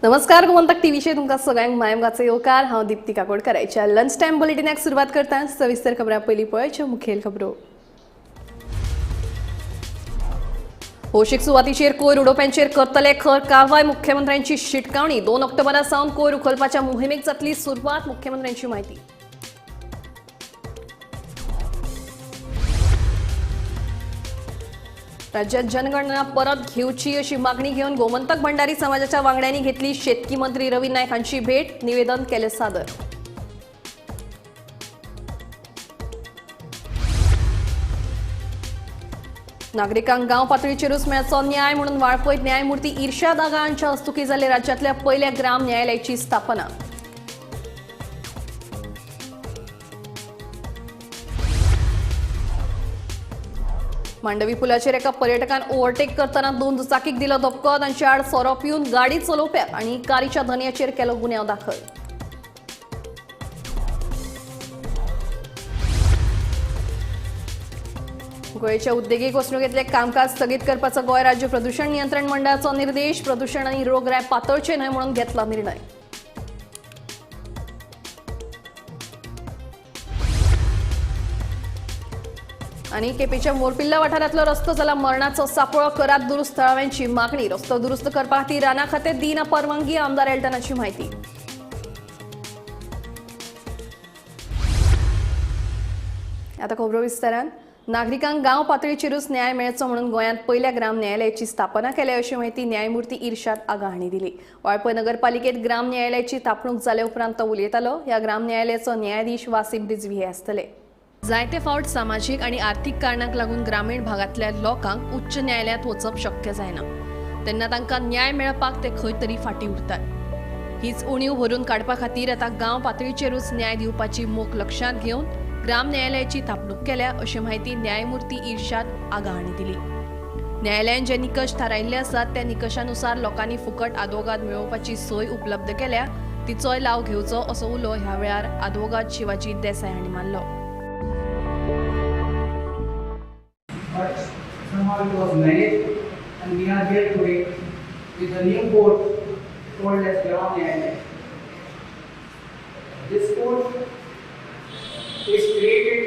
नमस्कार, गोमंतक टीव्हीचेर तुमकां सगळ्यांक मायमगाचो येवकार. हांव दीप्ती काकोडकाराच्या लंच टायम बुलेटिनाक सुरवात करता. सविस्तर खबरां पयलीं पळयच्यो मुखेल खबरो. भौशीक सुवातीचेर कोयर उडोवप्यांचेर करतले खर कारवाय, मुख्यमंत्र्यांची शिटकावणी. 2 ऑक्टोबरा सावन कोयर उखलपाच्या मोहिमेक जातली सुरवात, मुख्यमंत्र्यांची म्हायती. राज्यात जनगणना परत घेवची अशी मागणी घेवन गोमंतक भंडारी समाजाच्या वांगड्यांनी घेतली शेतकी मंत्री रवी नायक हांची भेट, निवेदन केले सादर. नागरिकांक गांव पातळीचेरूच मेळचो न्याय म्हणून वाळपयत न्यायमूर्ती ईर्षा आगा हांच्या हस्तुकीं जाल्ले राज्यांतल्या पयल्या ग्राम न्यायालयाची स्थापना. मांडवी पुलाचेर एका पर्यटकान ओव्हरटेक करतना 2 दुचाकीक दिलो धपको, तांच्या आड सोरो पिवन गाडी चलोवप्याक आनी कारीच्या धनयाचेर केलो गुन्यांव दाखल. गोंयच्या उद्देगीक वसणुकेंतलें कामकाज स्थगीत करपाचो गोंय राज्य प्रदूषण नियंत्रण मंडळाचो निर्देश. प्रदूषण आनी रोगराय पातळचे न्हय म्हणून घेतला निर्णय. आनी केपेंच्या मोरपिल्ला वाठारांतलो रस्तो जाला मरणाचो सापळो, करात दुरुस्त थळाव्यांची मागणी. रस्तो दुरुस्त करपा खातीर राना खातें दिना परवानगी, आमदार एल्टनाची म्हायती. आतां खबरो विस्तारान. नागरिकांक गांव पातळीचेरूच न्याय मेळचो म्हणून गोंयांत पयल्या ग्राम न्यायालयाची स्थापना केल्या अशी म्हायती न्यायमूर्ती ईर्षाद आगा हांणी दिली. वाळपय नगरपालिकेत ग्राम न्यायालयाची थापणूक जाले उपरांत तो उलयतालो. ह्या ग्राम न्यायालयाचो न्यायाधीश वासिम रिजवी हे आसतले. जायते फावट सामाजीक आनी आर्थीक कारणांक लागून ग्रामीण भागांतल्या लोकांक उच्च न्यायालयांत वचप शक्य जायना, तेन्ना तांकां न्याय मेळपाक ते खंय तरी फाटीं उरतात. हीच उणीव भरून काडपा खातीर आतां गांव पातळीचेरूच न्याय दिवपाची मोख लक्षांत घेवन ग्राम न्यायालयाची थापणूक केल्या अशी म्हायती न्यायमूर्ती ईर्षाद आगा हांणी दिली. न्यायालयान जे निकश थारायिल्ले आसात त्या निकशानुसार लोकांनी फुकट आदवोगाद मेळोवपाची सोय उपलब्ध केल्या, तिचोय लाव घेवचो असो उलो ह्या वेळार आदवोगाद शिवाजी देसाय हांणी मारलो. But somehow it was managed, and we are here today with a new court called as Gram Nyayalaya. This court is created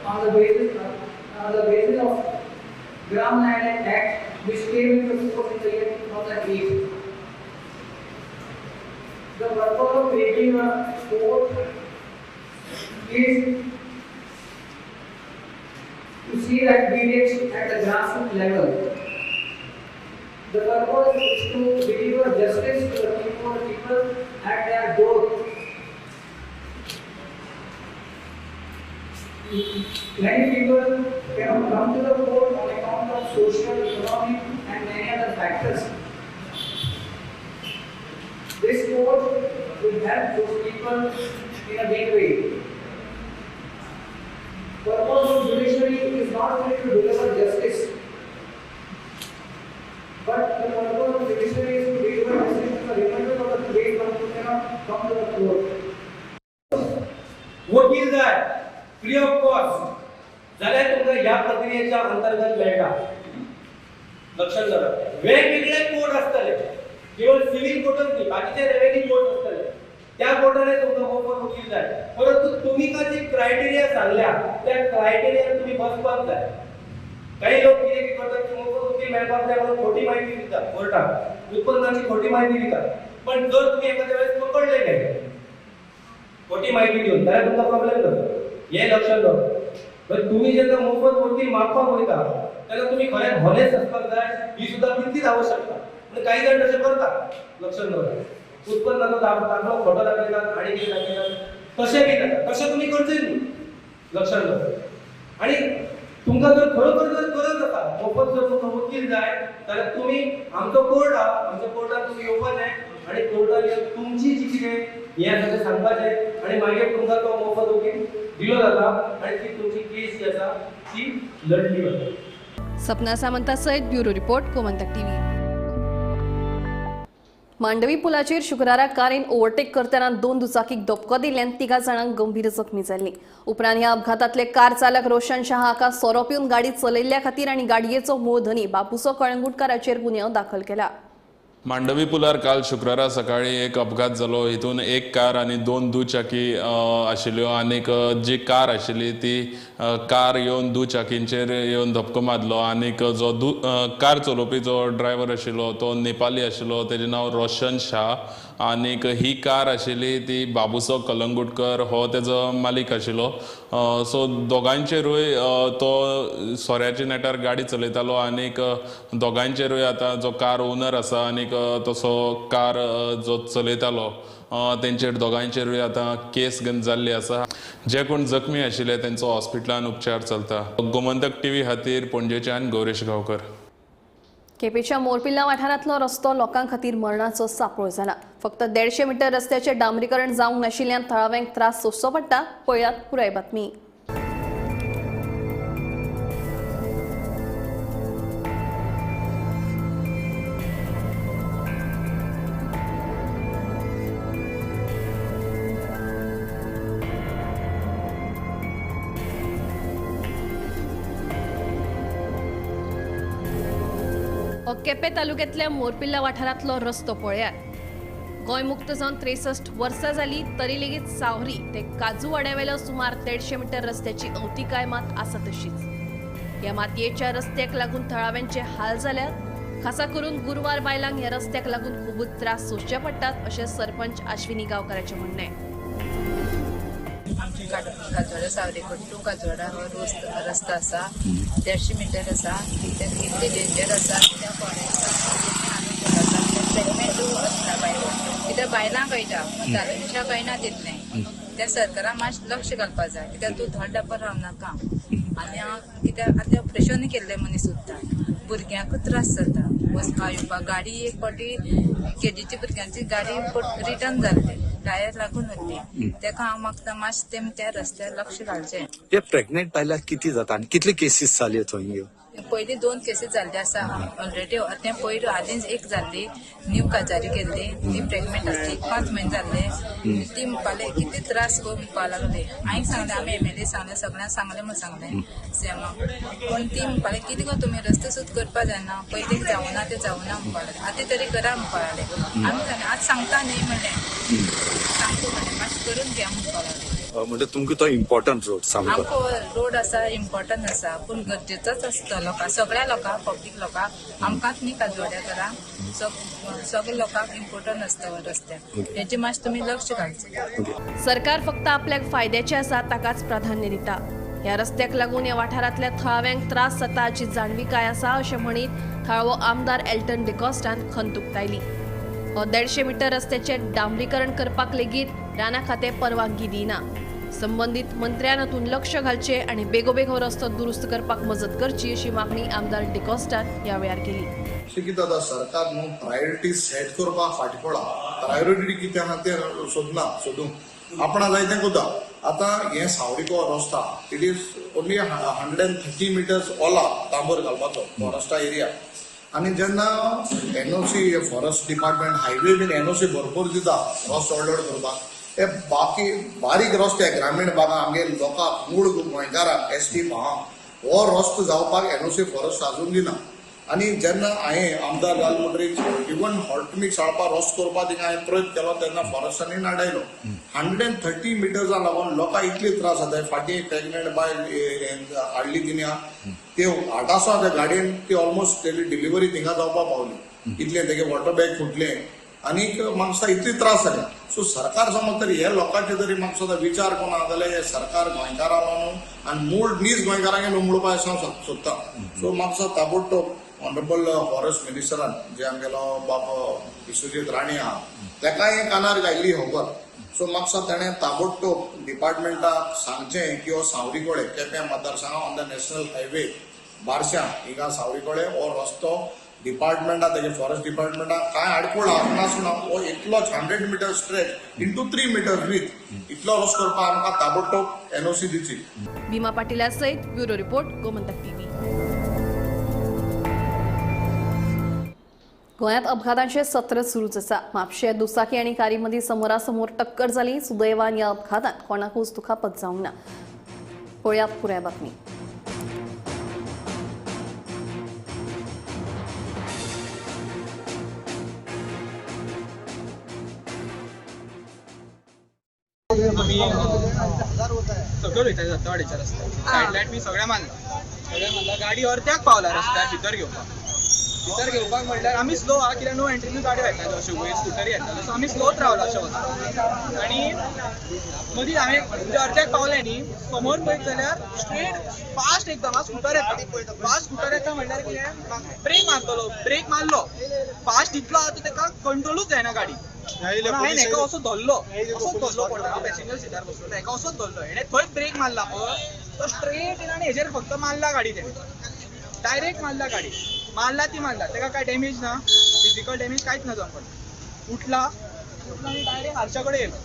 on the basis of Gram Nyayalaya Act, which came into force in the year 2008. The purpose of creating a court is to see that we reach at the grassroots level. The purpose is to deliver justice to the people at their door. Many people cannot come to the court on account of social, economic and many other factors. This court will help those people in a big way. Purpose of judiciary is not only to deliver justice, but the purpose of judiciary is to deliver justice to the remainder of the place who cannot come to the court. वकील जाय free of cost जाल्यार तुमकां ह्या प्रक्रियेच्या अंतर्गत मेळटा. लक्षात दवरा, वेगवेगळे कोर्ट आसतले, केवळ सिव्हिल कोर्टच न्ही, बाकीचे रेव्हेन्यू कोर्ट आसतले, त्या कोर्टाने तुमकां मोफत वकील जाय. परंतु तुम्ही का जे क्रायटेरिया सांगल्या त्या क्रायटेरियान तुम्ही बसपाक जाय. काही लोक कितें करतात की मोफत वकील मेळपाक जाय म्हणून खोटी माहिती दितात, कोर्टाक उत्पन्नाची खोटी माहिती दितात. पण जर तुम्ही एखाद्या वेळेस पकडले गेले खोटी माहिती दिवन जाल्यार तुमकां प्रॉब्लेम जाता, हे लक्षात दवर. पण तुम्ही जेन्ना मोफत वकील मागपाक वयता तेन्ना तुमी खरेंच हॉनेस्ट आसपाक जाय, ही सुद्दां तितलीच आवश्यकता. पण काही जाण तशें करतात, लक्षात दवरा. उत्पन्नाचो दाखलो खोटो दाखयतात आनी कितें दाखयतात, तशें बी जाता, तशें तुमी करचें न्ही, लक्षात दवरा. आनी तुमकां जर खरोखर जर गरज आसा मोफत जर तुमकां वकील जाय जाल्यार तुमी आमचो कोर्ट आहा, आमच्या कोर्टान तुमी येवपाचें आनी कोर्टान येवन तुमची जी कितें हें आसा तें सांगपाचें आनी मागीर तुमकां तो मोफत वकील दिलो जाता आनी ती तुमची केस जी आसा ती लढली वता. सपना सामंता सयत bureau report, Gomantak TV. Mandovi पुलाचेर शुक्रारा कारीन ओव्हरटेक करतना 2 दुचाकीक धपको दिल्ल्यान 3 जाणांक गंभीर जखमी जाल्ली. उपरांत ह्या अपघातांतले कार चालक रोशन शाह हाका सोरो पिवन गाडी चलयल्ल्या खातीर आनी गाडयेचो मूळ धनी बाबुसो कळंगुटकाराचेर गुन्यांव दाखल केला. मांडवी पुलार काल शुक्रारा सकाळी एक अपघात जालो. हितून एक कार आनी 2 दुचाकी आशिल्ल्यो आनीक जी कार आशिल्ली ती कार येवन दुचाकींचेर येवन धपको मारलो आनीक जो कार चलोवपी जो ड्रायव्हर आशिल्लो तो नेपाली आशिल्लो, तेजें नांव रोशन शाह आनीक ही कार आशिल्ली ती बाबुसो कलंगुटकर हो तेजो मालीक आशिल्लो. सो दोगांचेरूय तो सोऱ्याच्या नेटार गाडी चलयतालो आनीक दोगांचेरूय आतां जो कार ओनर आसा आनीक तसो कार जो चलयतालो तेंचेर दोगांचेरूय आतां केस जाल्ली आसा. जे कोण जखमी आशिल्ले तेंचो हॉस्पिटलान उपचार चलता. गोमंतक टीव्ही खातीर पणजेच्यान गौरेश गांवकर. केपेच्या मोरपिल्ला वाठारांतलो रस्तो लोकां खातीर मरणाचो सापळो जाला. फक्त 150 मीटर रस्त्याचें डांबरीकरण जावंक नाशिल्ल्यान थळाव्यांक त्रास सोंसचो पडटा. पळयात पुराय बातमी. केपे तालुक्यातल्या मोरपिल्ला वाठारांतलो रस्तो पळयात. गोंय मुक्त जावन 63 वर्सां जाली तरी लेगीत सावरी ते काजूवाड्यावेलो सुमार 150 मीटर रस्त्याची अवतिकाय मात आसा तशीच. ह्या मातयेच्या रस्त्याक लागून थळाव्यांचे हाल जाल्यात. खासा करून गुरवार बायलांक ह्या रस्त्याक लागून खुबूच त्रास सोंसचे पडटात अशें सरपंच आश्विनी गांवकाराचें म्हणणें. काजवाडा सावरेकट्टू टू काजवाडा हो रस्तो आसा, 150 मीटर आसा. ते इतले डेंजर आसा त्या प्रेग्नेंट आसता बायलो, कित्याक बायलां कळटा म्हातारे मनशां कळना तितलें. त्या सरकारान मातशें लक्ष घालपाक जाय, कित्याक तूं धड डब्बो रावनाका. आनी कित्याक आतां ऑपरेशन केल्लें मनीस सुद्दां भुरग्यांकूच त्रास जाता वचपा येवपाक. गाडी एक फावटी केजीची भुरग्यांची गाडी रिटर्न जाल्ली, टायर लागून उरली. तेका हांव मागता मातशें तेमी त्या रस्त्यार लक्ष घालचें. ते प्रेग्नेंट बायलांक कितें जाता आनी कितले केसीस जाल्यो थंय? पयलीं 2 केसीस जाल्ले आसा ऑलरेडी. तें पयर हालींच एक जाल्ली, न्यू काजारी केल्ली, ती प्रेग्नेंट आसली, 5 म्हयने जाल्ले. ती म्हणपाले कितले त्रास गो म्हणपाक लागली. हांवें सांगलें, आमी एमएलए सांगलें, सगळ्यांक सांगलें म्हूण सांगलें सीएमाक. पूण ती म्हणपाले कितें गो तुमी रस्ते सुद्दां करपा जायना, पयलीं जावना तें जावना म्हणपाक लागले, आतां तरी करा म्हणपाक लागले. आमी सांगलें आतां सांगता न्ही म्हणलें, सांगता म्हणलें मातशें करून घ्या म्हणपाक लागले. म्हणजे तुमकां तो इम्पॉर्टंट रोड सामको? आमकां रोड आसा इम्पॉर्टंट आसा, पूण गरजेचोच आसता लोकांक, सगळ्या लोकांक, पब्लीक लोकांक, आमकांच न्ही काजवाड्याकरांक, सगळ्या लोकांक इम्पॉर्टंट आसता हो रस्त्यार. हेचे मातशें तुमी लक्ष घालचें. सरकार फक्त आपल्याक फायद्याचें आसा ताकाच प्राधान्य दिता. ह्या रस्त्याक लागून ह्या वाठारांतल्या थळाव्यांक त्रास जाता हाची जाणविकाय आसा अशें म्हणीत थळावो आमदार एल्टन डिकॉस्टान खंत उक्तायली. हो 150 मीटर रस्त्याचें डांबरीकरण करपाक लेगीत राना खातें परवानगी दिना. संबंदीत मंत्र्यान हातूंत लक्ष घालचें आनी बेगोबेग हो रस्तो दुरुस्त करपाक मजत करची अशी मागणी आमदार डिकॉस्टान ह्या वेळार केली. कितें जाता, सरकार न्हू प्रायोरिटी सेट करपाक फाटीं पडला. प्रायोरिटी कितें आहा तें सोदना, सोदूंक आपणा जाय तें करता. आतां हें सावरीको रस्ता it is only 130 metres Ola तांबर घालपाचो फॉरेस्टा एरिया. आनी जेन्ना एनओसी फॉरेस्ट डिपार्टमेंट हायवे बीन एनओसी भरपूर दिता रस्तो ऑर्डर करपाक, हे बाकी बारीक रस्ते ग्रामीण भागां आमगे लोकांक मूळ गोंयकारांक एस टी भागांक हो रस्तो जावपाक एनओसी फॉरेस्ट आजून दिना. आनी जेन्ना हांवें आमदार जाल म्हणटकीर इवन हॉटमिक्स हाडपाक रस्तो करपाक थिंगा हांवें प्रयत्न केलो तेन्ना फॉरेस्टांनी नाडायलो. 130 मिटर्सां लागून लोकांक इतले त्रास जाता. फाटीं प्रेग्नेंट बायल हाडली तिणें, ते आटासो त्या गाडयेन ती ऑलमोस्ट तेली डिलिव्हरी थिंगा जावपाक पावली, इतलें तेगे वॉटर बॅग फुटलें आनीक म्हाका इतले त्रास जाले. सो सरकार समज तरी हे लोकांचे तरी म्हाका विचार कोणा जाल्यार हे सरकार गोंयकारांलो न्हू आनी मूळ नीज गोंयकारांक न्हू म्हणपाक हांव सोदता. सो म्हाका ताबडतोब ऑनरेबल फॉरेस्ट मिनिस्टरान जे आमगेलो बाब विश्वजीत राणे आहा तेकाय हे कानार घायल्ली खबर. सो म्हाका तेणें ताबडतोब डिपार्टमेंटाक सांगचें की हो सावरीकोळे केपें मतदारसंघ ऑन the national highway बारश्यां हिंगा सावरीकोळे हो रस्तो डिपार्टमेंटा तेजे फॉरेस्ट डिपार्टमेंटा कांय आडखळ नासना हो इतलोच 100 metre stretch into 3 metre width इतलो रस्तो करपाक आमकां ताबडतोब एनओसी दिवची. भीमा पाटीला सयत ब्युरो रिपोर्ट, गोमंतक टीव्ही. गोंयांत अपघातांचे सत्र सुरूच आसा. म्हापशें दुचाकी आनी कारी मदीं समोरासमोर टक्कर जाली. सुदैवान ह्या अपघातांत कोणाकूच दुखापत जावंक ना. पळयात पुराय बातमी. आमी सकयल वयता दत्तवाडीच्या रस्त्यार, सायड लायट बी सगळें मारला, सगळें मारला. गाडी अर्द्याक पावला रस्त्यार भितर घेवपाक, भितर घेवपाक म्हणल्यार आमी स्लो आहा कित्याक नो एंट्रीन गाडयो येताल्यो अश्यो वयर स्कुटरी येताल्यो, सो आमी स्लोच रावलो अशें वचपाक. आनी मदीं हांवें म्हणजे अर्द्याक पावलें न्ही, समोर पळयत जाल्यार स्ट्रेट फास्ट एकदम स्कुटर येता. फास्ट स्कुटर येता म्हणल्यार कितें, ब्रेक मारतलो, ब्रेक मारलो फास्ट इतलो आहा तो तेका कंट्रोलूच जायना गाडी. हांवें हेका असो धरलो, असोच धरलो पडलो, हांव पॅसेंजर सिटार बसलो, हेका असोच धरलो, हेणें थंयच ब्रेक मारला पळय, तो स्ट्रेट येयला आनी हेजेर फक्त मारला गाडी, तेणें डायरेक्ट मारला गाडी, मारला ती मारला, तेका कांय डॅमेज ना, फिजिकल डॅमेज कांयच ना जावंक पडना. उठला उठला आनी डायरेक्ट आरशा कडेन येयलो,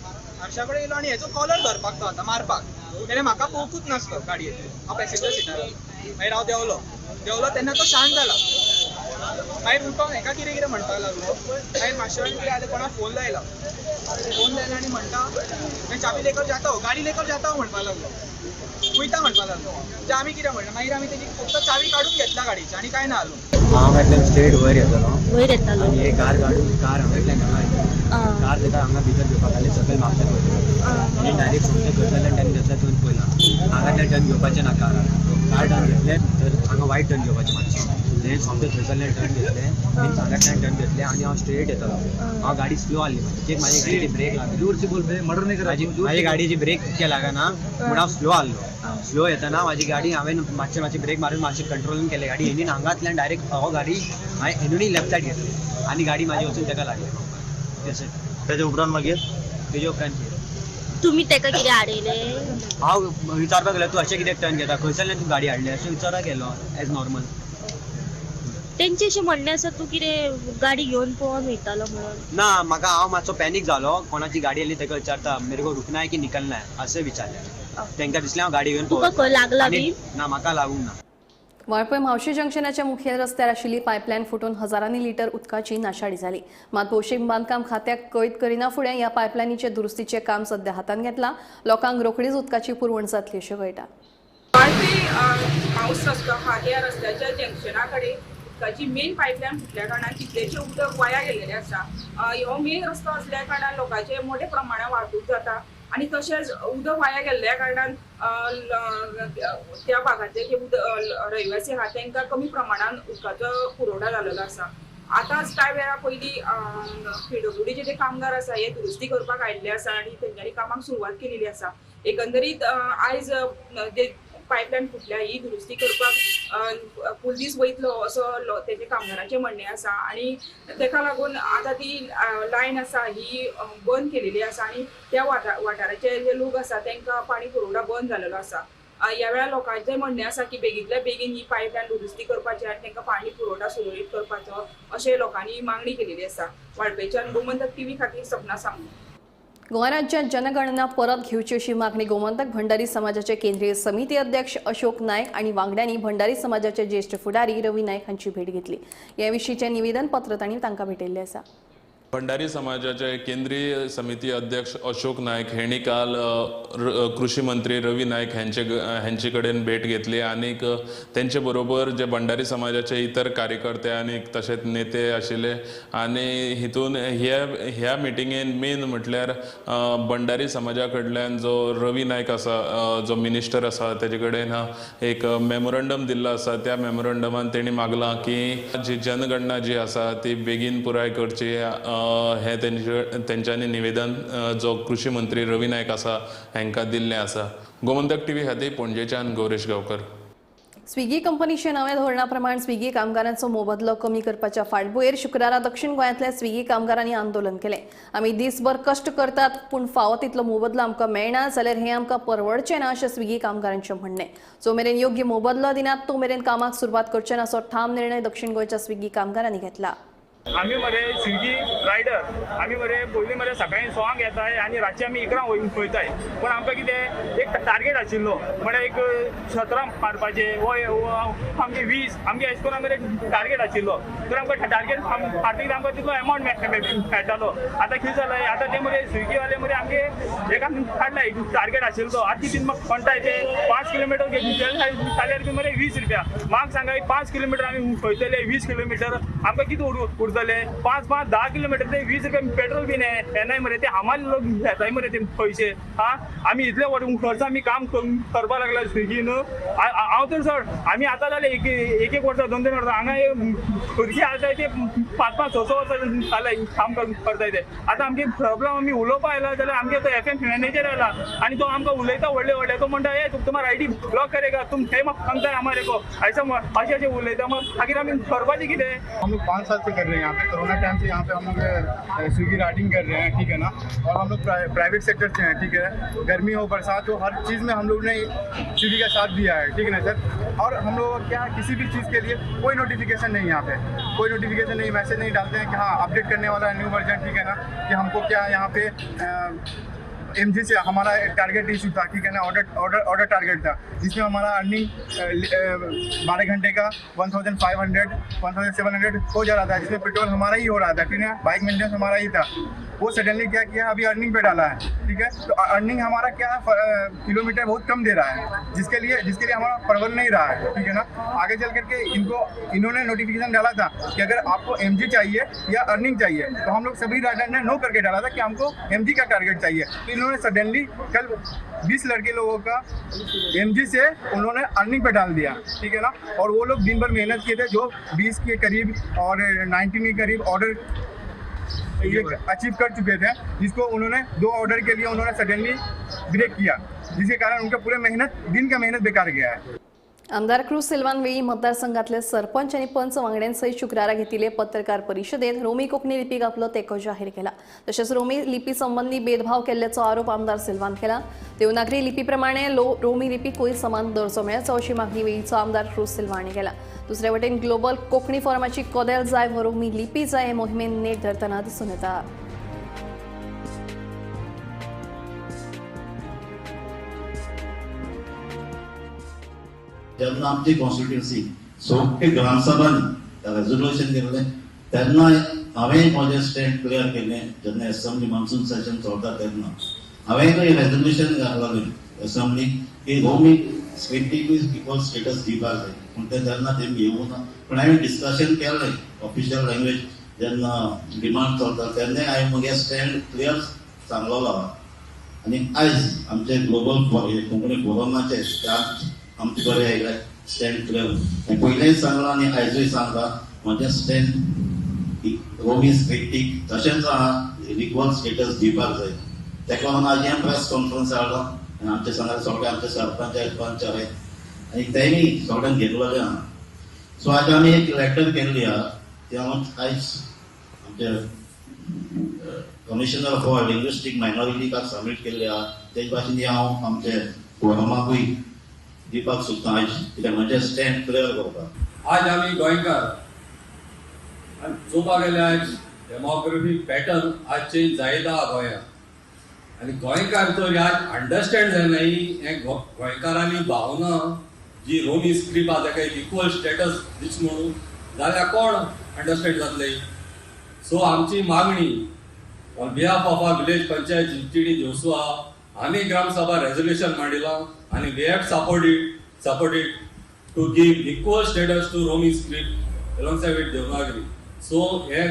आरशा कडेन येयलो आनी हेचो कॉलर धरपाक तो आतां मारपाक, तेणें म्हाका पळोवंकूच नासलो गाडयेन, हांव पॅसेंजर सिटार. मागीर हांव देंवलो, देंवलो तेन्ना तो शांत जाला. मागीर उठोन हेका कितें कितें म्हणपाक लागलो. मागीर मातशें वेळान कितें जालें, कोणाक फोन लायला, फोन लायला आनी म्हणटा मैं चाबी लेकर जाता हूँ, गाडी लेकर जाता हूँ म्हणपाक लागलो, वयता म्हणपाक लागलो. म्हणजे आमी कितें म्हणलें, मागीर आमी तेजी फक्त चावी काडून घेतला गाडयेची आनी कांय ना आलो. हांव हांगांतल्यान स्ट्रेट वयर येतलो, वयर येतालो आनी हे कार काडून कार हांगांतल्यान हांगा येतलो, कार तेका हांगा भितर घेवपाक लागले सकयल म्हापशाक वयतलो आनी डायरेक्ट सोमतें थंयसरल्यान ताणें घेतला थंय पयला हांगांतल्यान टर्न घेवपाचें ना, काराक कार टर्न घेतलें तर हांगा वायट टर्न घेवपाचें मातशें, तें सोमतें थंयसरल्यान टर्न घेतलें, मिन्स हांगांतल्यान टर्न घेतलें आनी हांव स्ट्रेट येतलो. हांव गाडी स्लो आहली, म्हाजी एक म्हाजी गाडयेची ब्रेक लागली, म्हाजी गाडयेची ब्रेक इतके लागना म्हूण हांव स्लो आहलो. स्लो येतना म्हाजी गाडी हांवें मातशें मातशें ब्रेक मारून मातशें कंट्रोलून केलें गाडी. हेणीन हांगांतल्यान डायरेक्ट हो गाडी हांवें हेणूय लेफ्ट सायड घेतली आनी गाडी म्हाजी वचून तेका लागली. तशें तेजे उपरांत मागीर तेजे उपरांत कितें तुमी तेका कितें हाडयलें? हांव विचारपाक गेलो, तूं अशें कित्याक टर्न घेता, खंयसरल्यान तूं गाडी हाडली अशें विचारपाक गेलो एज नॉर्मल. तेंचें अशें म्हणणें आसा तूं कितें गाडी घेवन पळोवन वयतालो म्हणून. ना म्हाका हांव मातसो पॅनीक जालो, कोणाची गाडी आयली तेका विचारता मेरे को रुकना है की निकलना है अशें विचारलें. तेंकां दिसलें हांव गाडी घेवन तुका खंय लागला बी? ना म्हाका लागूंक ना. वाळपय म्हावशी जंक्शनाच्या मुखेल रस्त्यार आशिल्ली पायपलायन फुटून हजारांनी लिटर उदकाची नाशाडी जाली. मात भौशीक बांदकाम खात्याक कळीत करिना फुडें ह्या पायपलायनीचे दुरुस्तीचें काम सध्या हातांत घेतलां. लोकांक रोखडीच उदकाची पुरवण जातली अशें कळटा. वाळपय म्हावस रस्तो आहा त्या रस्त्याच्या जंक्शना कडेन उदकाची मेन पायपलायन फुटल्या कारणान कितलेशें उदक वाया गेल्लेलें आसा. हो मेन रस्तो असल्या कारणान लोकांचे मोठ्या प्रमाणात वाहतूक जाता आनी तशेंच उदक वाया गेल्ल्या कारणान त्या भागांतले जे उदक रहिवासी आहा तांकां कमी प्रमाणान उदकाचो पुरवठा जाल्लो आसा. आतांच कांय वेळा पयलीं पीडब्ल्यूडीचे जे कामगार आसा हे दुरुस्ती करपाक आयिल्ले आसा आनी तेंच्यांनी कामाक सुरवात केलेली आसा. एकंदरीत आयज जे पायपलायन फुटल्या ही दुरुस्ती करपाक फूल दीस वयतलो असो तेजे कामगारांचें म्हणणें आसा आनी तेका लागून आतां ती लायन आसा ही बंद केलेली आसा आनी त्या वाठाराचे जे लोक आसा तांकां पाणी पुरवठा बंद जालेलो आसा. ह्या वेळार लोकांचें म्हणणें आसा की बेगींतल्या बेगीन ही पायपलायन दुरुस्ती करपाची आनी तांकां पाणी पुरवठा सुरळीत करपाचो अशें लोकांनी मागणी केलेली आसा. वाळपयच्यान गोमंतक टीव्ही खातीर सपना सांगू. गोवा राज्यात जनगणना परत घेवची अशी मागणी गोमंतक भंडारी समाजाचे केंद्रीय समिती अध्यक्ष अशोक नायक आणि वांगड्यांनी भंडारी समाजाचे ज्येष्ठ फुडारी रवी नायक हांची भेट घेतली. हे विशींचे निवेदन पत्र तांणी तांकां भेटयल्लें आसा. भंडारी समाजाचे केंद्रीय समिती अध्यक्ष अशोक नायक हेणी काल कृषी मंत्री रवी नायक हेंचे कडेन भेट घेतली आनी तेंचे बरोबर जे भंडारी समाजाचे इतर कार्यकर्ते आनी तशेंच नेते आशिल्ले आनी हितून ह्या मिटिंगेन मेन म्हटल्यार भंडारी समाजा कडल्यान जो रवी नायक आसा, जो मिनिस्टर आसा, तेजे कडेन एक मेमोरंडम दिल्लो आसा. त्या मेमोरंडमान तेणी मागलां की जी जनगणना जी आसा ती बेगीन पुराय करची. हे तेंच्यांनी निवेदन जो कृषी मंत्री रवी नायक आसा हांकां दिल्लें आसा. गोमंतक टीव्ही खातीर पणजेच्यान गौरेश गांवकर. स्विगी कंपनीच्या नव्या धोरणा प्रमाण स्विगी कामगारांचो मोबदलो कमी करपाच्या फाटभुंयेर शुक्रारा दक्षिण गोंयांतल्या स्विगी कामगारांनी आंदोलन केलें. आमी दिसभर कश्ट करतात पूण फावो तितलो मोबदलो आमकां मेळना जाल्यार हें आमकां परवडचें ना अशें स्विगी कामगारांचें म्हणणें. जो मेरेन योग्य मोबदलो दिनात तो मेरेन कामाक सुरवात करचे ना असो ठाम निर्णय दक्षिण गोंयच्या स्विगी कामगारांनी घेतला. आमी मरे स्विगी रायडर, आमी मरे पयलीं मरे सकाळी 6 येताय आनी रातचे आमी 11 वयताय. पूण आमकां कितें एक टार्गेट आशिल्लो, म्हळ्यार एक 17 मारपाचें वो आमगे 20 आमगे अशें करून आमकां एक टार्गेट आशिल्लो. तर आमकां टार्गेट मारतकीर आमकां तितलो एमावंट मेळटालो. आतां कितें जालें, आतां ते मरे स्विगीवाले मरे आमगे एक काडला एक टार्गेट आशिल्लो तो. आतां कितें म्हणटाय ते 5 किलोमिटर जाल्यार बी मरे 20 रुपया. म्हाका सांगा 5 किलोमिटर आमी वयतले 20 किलोमिटर आमकां कितें उरतलें? करतले? 5 5 10 किलोमिटर ते 20 रुपया पेट्रोल बीन येनाय मरे, ते हमाल लोक घेताय मरे ते पयशे. हा आमी इतले वर्सां आमी काम करपाक लागला स्विगीन. हांव तर सर आमी आतां जाले एक एक वर्सां 2 3 वर्सां हांगा भुरगीं आसाय ते 5 5 6 6 वर्सां जाले काम करताय ते. आतां आमगे प्रॉब्लम आमी उलोवपाक आयला जाल्यार आमगे तो एफ एम मॅनेजर आयला आनी तो आमकां उलयता व्हडले व्हडले, तो म्हणटा ए तुम्हारा आयडी ब्लॉक करेगा तुम हे सांगताय हमारे को, ऐसा अशें अशें उलयता. मागीर आमी करपाचें कितें? हम लोग 5 साल से कर रहे हैं यहाँ पे, कोरोना टाइम से यहाँ पे हम लोग स्विगी राइडिंग कर रहे हैं, ठीक है ना। और हम लोग प्राइवेट सेक्टर से हैं, ठीक है। गर्मी हो बरसात हो हर चीज़ में हम लोग ने स्विगी का साथ दिया है, ठीक है ना सर। और हम लोग क्या किसी भी चीज़ के लिए कोई नोटिफिकेशन नहीं, यहाँ पे कोई नोटिफिकेशन नहीं, मैसेज नहीं डालते हैं कि हाँ अपडेट करने वाला है न्यू वर्जन, ठीक है ना। कि हमको क्या यहाँ पे एमजी से हमारा टारगेट इशू था, ठीक है ना, ऑर्डर ऑर्डर ऑर्डर टारगेट था, जिसमें हमारा अर्निंग 12 घंटे का 1500 1700 हो जा रहा था, जिसमें पेट्रोल हमारा ही हो रहा था, ठीक है, बाइक मेंटेनेंस हमारा ही था। वो सडनली क्या किया, अभी अर्निंग पे डाला है, ठीक है। तो अर्निंग हमारा क्या है, किलोमीटर बहुत कम दे रहा है, जिसके लिए हमारा परवल नहीं रहा है, ठीक है ना। आगे चल करके इनको इन्होंने नोटिफिकेशन डाला था कि अगर आपको एमजी चाहिए या अर्निंग चाहिए, तो हम लोग सभी राइडर ने नो करके डाला था कि हमको एमजी का टारगेट चाहिए। तो इन्होंने सडनली कल 20 लड़के लोगों का एमजी से उन्होंने अर्निंग पे डाल दिया, ठीक है ना। और वो लोग दिन भर मेहनत किए थे, जो 20 के करीब और 19 के करीब ऑर्डर ये अचीव कर चुके थे, जिसको उन्होंने 2 ऑर्डर के लिए उन्होंने सडनली ब्रेक किया, जिसके कारण उनका पूरे मेहनत दिन का मेहनत बेकार गया है। आमदार क्रूज सिल्वान वेळी मतदारसंघातले सरपंच आणि पंच वांगड्यांसहित शुक्रारा घेतिल्ले पत्रकार परिषदेत रोमी कोंकणी लिपीक आपलो तेंको जाहीर केला. तशेंच रोमी लिपी संबंधी भेदभाव केल्ल्याचो आरोप आमदार सिल्वान केला. देवनागरी लिपीप्रमाणे रोमी लिपीकूय समान दर्जो मेळचो अशी मागणी वेळीचो आमदार क्रूज सिल्वा हांणी केला. दुसरे वटेन ग्लोबल कोंकणी फोरमाची कदेल जाय व रोमी लिपी जाय हे मोहिमेन नेट धरतना दिसून येता. जेन्ना आमची कॉन्स्टिट्युएन्सी सोगळे ग्रामसभांनी रेजोल्युशन केल्लें तेन्ना हांवें म्हजें स्टँड क्लियर केलें. जेन्ना एसेंब्ली मान्सून सेशन चलता तेन्ना हांवें रेजोल्युशन घातलें एसेंब्ली की रोमी स्क्रिप्टीकूय इक्वल स्टेटस दिवपाक जाय, पूण तें तेन्ना तेमी येवूं ना. पूण हांवें डिस्कशन केलें ऑफिशियल लँग्वेज जेन्ना डिमांड चलता तेन्ना हांवें म्हगे स्टँड क्लियर सांगलेलो आहा. आनी आयज आमचे ग्लोबल कोंकणी फोरमाचे आमचे बरें आयले स्टँड क्लियर पयलेंय सांगलां आनी आयजूय सांगता, म्हजें स्टँड रोमी स्क्रिप्टीक तशेंच आहा, इक्वल स्टेटस दिवपाक जाय. तेका लागून आयज हें प्रेस कॉन्फरन्स हाडलो आनी आमचे सांगा सगळे आमचे सरपंच पंच आहाय आनी तेणी सगळ्यांक घेतलेलें आहा. सो आयज आमी एक लेटर केल्ली आहा ती हांव आयज आमचे कमिशनर फॉर लिंग्विस्टीक मायनॉरिटीक सबमीट केल्ली आहा. तेज भाशेन हांव आमचे फोरमाकूय दिवपाक सोदता आयज, कित्याक म्हजें स्टँड क्लियर करपाक. आज आमी गोंयकार आनी चोवपाक गेल्यार आयज डेमोग्राफी पॅटर्न आज चेंज जायत आहा गोंयांत आनी गोंयकार तर आज अंडरस्टँड जायना हें गोंयकारांनी भावना जी रोमी स्क्रिप्ट आहा ताका इक्वल स्टेटस दिच म्हणून जाल्यार कोण अंडरस्टँड जातले. सो आमची मागणी on behalf of our village panchayat Chinchidi Joswa आमी ग्रामसभा रेजोल्युशन मांडिलां आनी we have supported to give equal status to Romi script alongside with Devanagari. So हे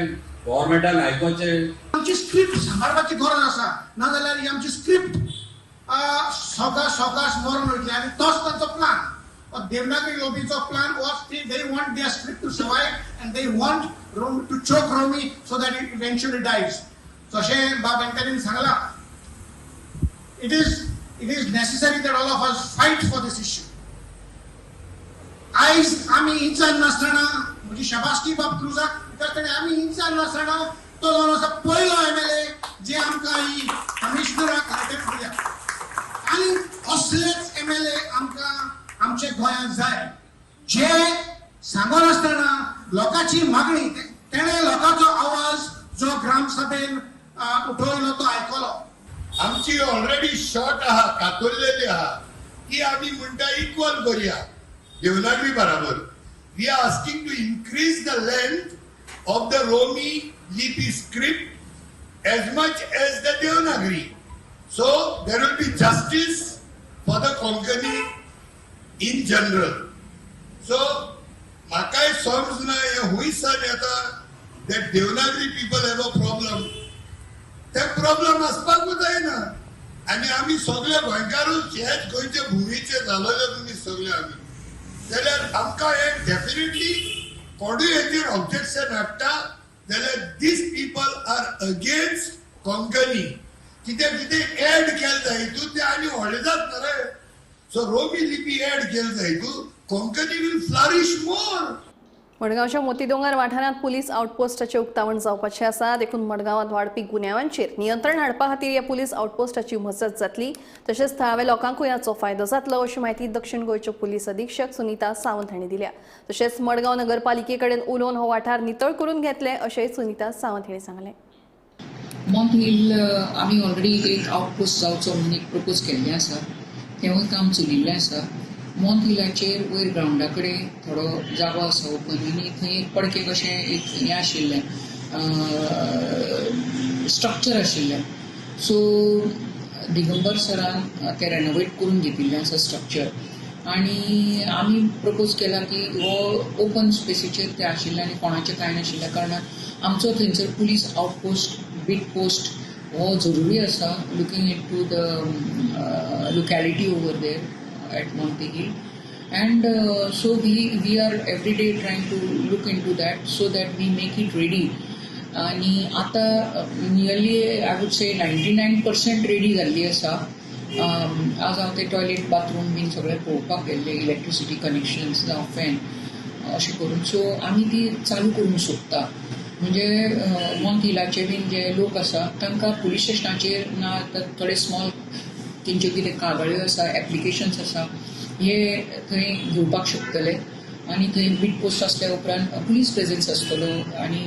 गव्हर्मेंटान आयकोचें. आमची स्क्रिप्ट सांबाळपाची गरज आसा, नाजाल्यार ही आमची स्क्रिप्ट सवकास सवकास मरून वयतली. आनी तोच तांचो प्लान, देवनागरी लोबीचो plan was they want their script to survive and they want to choke Romi so that it eventually dies. जशें बाब एंटनीन सांगलां, it is necessary that all of us fight for this issue. आयज आमी इंसान नासतना, म्हजी शाबासकी बाब क्रुजाक, because ताणें आमी इंसान नासतना तो जावन आसा पयलो एमएलए जे आमकां ही कमिशनराक लेटर दिल्या. आनी असलेच एमएलए आमकां आमच्या गोंयांत जाय, जे सांगनासतना लोकांची मागणी, तेणें लोकांचो आवाज जो ग्रामसभेन उठयलो तो आयकलो. आमची ऑलरेडी शॉर्ट आहा, कातरलेली आहा की आमी म्हणटा इक्वल करूया देवनागरी बराबर. We are asking to increase the length of the Romi Lipi script as much as the Devanagari, so there will be justice for the Konkani in general. So म्हाकाय समजना हें हुंयसान येता. that Devanagari people have a problem. ते problem आसपाकूच जायना. आनी आमी सगळे गोंयकारूच हेच गोंयचे भुंयेचे जालोले मनीस सगळे आमी, जाल्यार आमकां हें डेफिनेटली कोणूय हेचेर ऑब्जेक्शन हाडटा जाल्यार these people are against Konkani. कितें कितें एड केलें जाय हितून तें आनी व्हडलें जाता रे. सो रोमी लिपी एड केलें जाय हितून, कोंकणी will flourish मोर. मडगांवच्या मोतीडोंगर वाठारांत पुलीस आउटपोस्टाचें उक्तावण जावपाचें आसा. देखून मडगांवांत वाडपी गुन्यांवांचेर नियंत्रण हाडपा खातीर ह्या पुलीस आउटपोस्टाची मजत जातली, तशेंच थळाव्या लोकांकूय हाचो फायदो जातलो अशी म्हायती दक्षिण गोंयच्यो पुलीस अधीक्षक सुनीता सावंत हांणी दिल्या. तशेंच मडगांव नगरपालिके कडेन उलोवन हो वाठार नितळ करून घेतले अशेंय सुनीता सावंत हांणी सांगलें. मॉन्ट हिल आमी ऑलरेडी एक आउटपोस्ट जावचो म्हणून एक प्रपोज केल्लें आसा, तेंवूय काम चलिल्लें आसा. मॉन्ट हिलाचेर वयर ग्रावंडा कडेन थोडो जागो आसा ओपन आनी थंय एक पडके कशें एक हें आशिल्लें, स्ट्रक्चर आशिल्लें. सो दिगंबर सरान तें रेनोवेट करून घेतिल्लें आसा स्ट्रक्चर आनी आमी प्रपोज केला की हो ओपन स्पेसीचेर तें आशिल्लें आनी कोणाचें कांय नाशिल्ल्या कारणान आमचो थंयसर पुलीस आउटपोस्ट बीट पोस्ट हो जरुरी आसा, looking into the locality over there at Monte Hill. And so we are every day trying to look into that so that we make it ready. आनी आतां nearly I would say 99% ready जाल्ली आसा. आज हांव ते toilet bathroom बीन सगळें पळोवपाक गेल्लें, इलेक्ट्रिसिटी कनेक्शन्स जावं फॅन अशें करून. सो आमी ती चालू करूंक सोदता. म्हणजे मॉन्ट हिलाचे बीन जे लोक आसा तांकां पुलीस स्टेशनाचेर ना तर थोडे स्मॉल तेंच्यो कितें कागाळ्यो आसा, एप्लिकेशन्स आसा, हे थंय घेवपाक शकतले. आनी थंय बीट पोस्ट आसल्या उपरांत पुलीस प्रेजन्स आसतलो आनी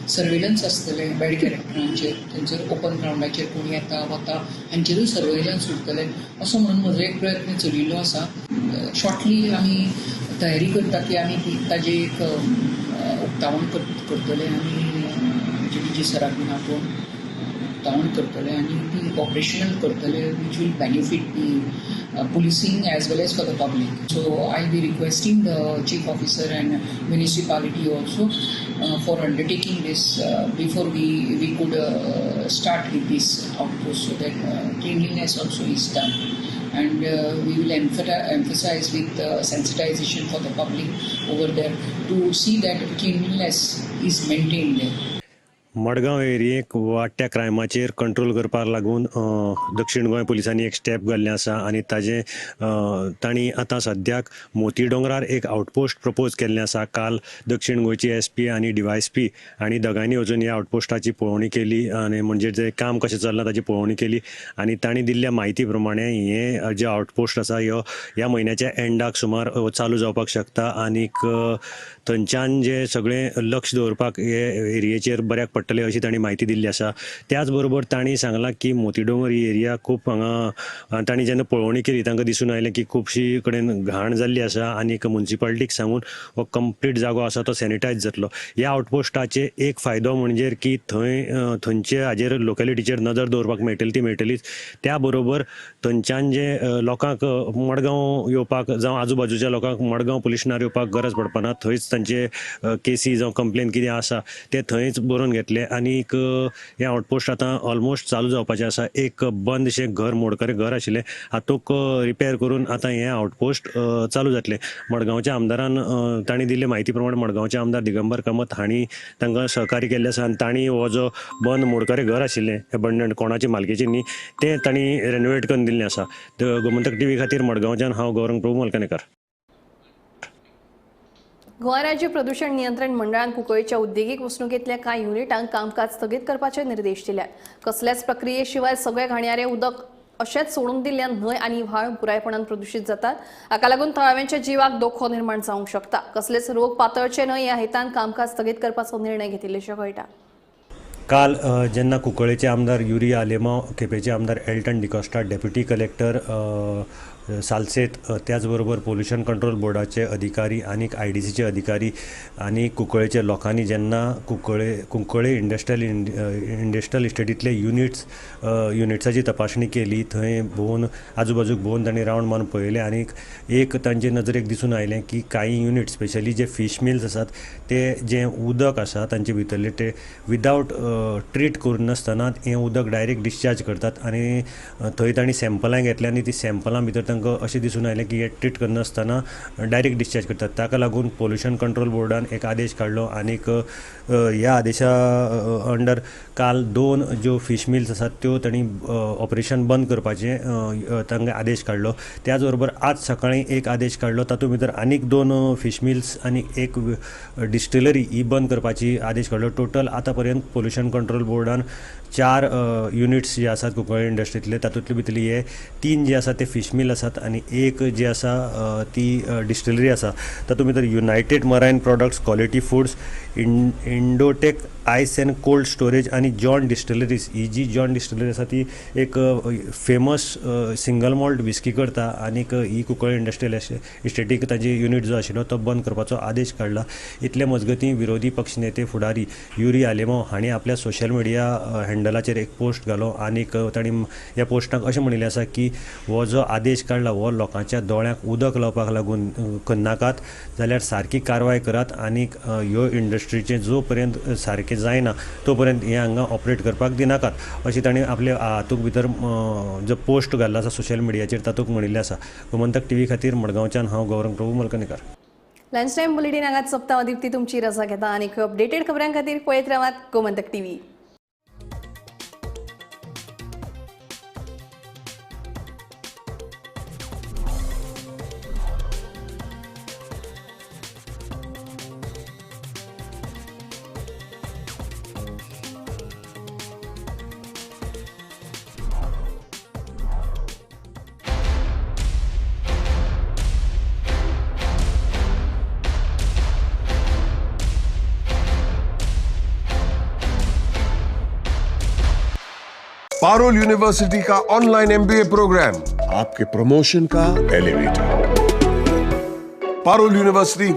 सर्वेलन्स आसतलें बॅड कॅरेक्टरांचेर, थंयसर ओपन ग्रावंडाचेर कोण येता वता हांचेरूय सर्वेलन्स उरतलें असो म्हणून म्हजो एक प्रयत्न चलिल्लो आसा. शॉर्टली आमी तयारी करता की आमी ताजें एक उक्तावण करतले आनी डी जी सराक बीन आपोवन उक्तावण करतले आनी ती ऑपरेशनल करतले, which will benefit the policing as well as for the public. So I be requesting the chief officer and municipality also for undertaking this before we could start with this outpost so that cleanliness also is done. And we will emphasize with sensitization for the public over there to see that cleanliness is maintained there. Madgaon एरियेक वाडट्या क्रायमाचेर control करपाक लागून दक्षिण गोंय पुलिसांनी एक step घाल्लें आसा आनी ताजें तांणी आतां सद्याक मोती दोंगरार एक आउटपोस्ट प्रपोज केल्लें आसा. काल दक्षिण गोंयची एस पी आनी डीवायएसपी आनी दोगांयनी वचून ह्या आउटपोस्टाची पळोवणी केली आनी म्हणजे जें काम कशें चल्लां ताची पळोवणी केली आनी तांणी दिल्ल्या म्हायती प्रमाणे हें जें आउटपोस्ट आसा ह्यो ह्या म्हयन्याच्या एंडाक सुमार चालू जावपाक शकता आनीक थंयच्यान जें सगळें लक्ष दवरपाक हे एरियेचेर बऱ्याक पडटलें अशी तांणी म्हायती दिल्ली आसा. त्याच बरोबर तांणी सांगलां की मोतीडोंगर ही एरिया खूब हांगा तांणी जेन्ना पळोवणी केली तांकां दिसून आयलें की खुबशी कडेन घाण जाल्ली आसा आनीक मुन्सिपालिटीक सांगून हो कंप्लीट जागो आसा तो सॅनिटायज जातलो. ह्या आउटपोस्टाचे एक फायदो म्हणजे की थंय थंयचे हाजेर लोकेलिटीचेर नदर दवरपाक मेळटली ती मेळटलीच, त्या बरोबर थंयच्यान जे लोकांक मडगांव येवपाक जावं आजूबाजूच्या लोकांक मडगांव पुलीस स्टेशनार येवपाक गरज पडपाना, थंयच तांचे केसी जावं कंप्लेन कितें आसा ते थंयच बरोवन घेतले आनीक हें आउटपोस्ट आतां ऑलमोस्ट चालू जावपाचें आसा. एक बंदशें घर, मोडकरें घर आशिल्लें हातूंत रिपेर करून आतां हें आउटपोस्ट चालू जातलें. मडगांवच्या आमदारान तांणी दिल्ले म्हायती प्रमाण मडगांवचे आमदार दिगंबर कामत हांणी तांकां सहकार्य केल्लें आसा आनी तांणी हो जो बंद मोडकरें घर आशिल्लें एबंडंट कोणाचे मालकेचें न्ही तें तांणी रेनोवेट करून दिल्लें आसा. गोमंतक टीव्ही खातीर मडगांवच्यान हांव गौरंग प्रभू मलकानेकर. गोवा राज्य प्रदूषण नियंत्रण मंडळान कुंकळीच्या उद्देगीक वसणुकेंतल्या कांय युनिटांक कामकाज स्थगीत करपाचे निर्देश दिल्यात. कसल्याच प्रक्रिये शिवाय सगळे घाणयारे उदक अशेंच सोडून दिल्ल्यान न्हंय आनी व्हाळ पुरायपणान प्रदूषित जातात. हाका लागून थळाव्यांच्या जिवाक धोको निर्माण जावंक शकता. कसलेच रोग पातळचे न्हय ह्या हेतान कामकाज स्थगीत करपाचो निर्णय घेतिल्ल्याचें कळटा. काल जेन्ना कुंकळ्ळेचे आमदार युरी आलेमांव, केपेंचे आमदार एल्टन डिकॉस्टा, डेप्युटी कलेक्टर सालसेत, त्याच बरोबर पोल्युशन कंट्रोल बोर्डाचे अधिकारी आनी आयडीसीचे अधिकारी आनी कुंकळ्ळेच्या लोकांनी जेन्ना कुंकळ्ळे इंडस्ट्रियल इस्टेटींतले युनिट्साची तपासणी केली, थंय भोंवन आजूबाजूक भोंवन तांणी रावंड मारून पळयलें आनी एक तांचे नजरेक दिसून आयलें की कांय युनिट स्पेशली जे फीश मिल्स आसात ते जें उदक आसा तांचे भितरलें ते विदावट ट्रीट करिनासतना हें उदक डायरेक्ट डिस्चार्ज करतात आनी थंय तांणी सॅम्पलां घेतलीं आनी ती सॅम्पलां भितर तांकां अशें दिसून आयलें की हे ट्रीट करनासतना डायरेक्ट डिस्चार्ज करतात. ताका लागून पोल्युशन कंट्रोल बोर्डान एक आदेश काडलो आनीक ह्या आदेशा अंडर काल 2 ज्यो फीश मिल्स आसात त्यो तांणी ऑपरेशन बंद करपाचें तांकां आदेश काडलो. त्याच बरोबर आज सकाळीं एक आदेश काडलो, तातूंत भितर आनीक 2 फीश मिल्स आनी एक डिस्टिलरी ही बंद करपाची आदेश काडलो. टोटल आतां पर्यंत पोल्युशन कंट्रोल बोर्डान 4 युनिट्स जे आसात कुंकळ्ळे इंडस्ट्रींतले तातूंतले भितरले हे 3 जे आसात ते फीश मिल आसात आनी एक जे आसा ती डिस्टिलरी आसा. तातूंत भितर United Marine Products, Quality Foods, Indotech Ice and Cold Storage आनी जॉन डिस्टिलरीज. ही जी जॉन डिस्टिलरी आसा ती एक फेमस सिंगल मॉल्ट विस्की करता आनीक ही कुंकळ्ळे इंडस्ट्रियल इस्टेटीक ताजी युनिट जो आशिल्लो तो बंद करपाचो आदेश काडला. इतले मजगतीं विरोधी पक्षनेते फुडारी युरी आलेमांव हांणी आपल्या सोशल मिडिया हँडलाचेर एक पोस्ट घालो आनीक तांणी ह्या पोस्टाक अशें म्हणिल्लें आसा की हो जो आदेश काडला हो लोकांच्या दोळ्यांक उदक लावपाक लागून करनाकात, जाल्यार सारकी कारवाय करात आनीक ह्यो इंडस्ट्रीचें जो पर्यंत सारकें जायना तो पर्यंत हें हांगा ऑपरेट करपाक दिनाकात अशें तांणी आपल्या हातूंत भितर जो पोस्ट घाल्लो आसा सोशल मिडियाचेर तातूंत म्हणिल्लें आसा. गोमंतक टीव्ही खातीर मडगांवच्यान हांव Gaurang Prabhu Malkanikar. Lunch time bulletin हांगाच सोंपता. दीप्ती तुमची रजा घेता आनी अपडेटेड खबरां खातीर पळयत रावात गोमंतक टीव्ही. पारुल यूनिवर्सिटी का ऑनलाइन एमबीए प्रोग्राम आपके प्रमोशन का एलिवेटर. पारुल यूनिवर्सिटी.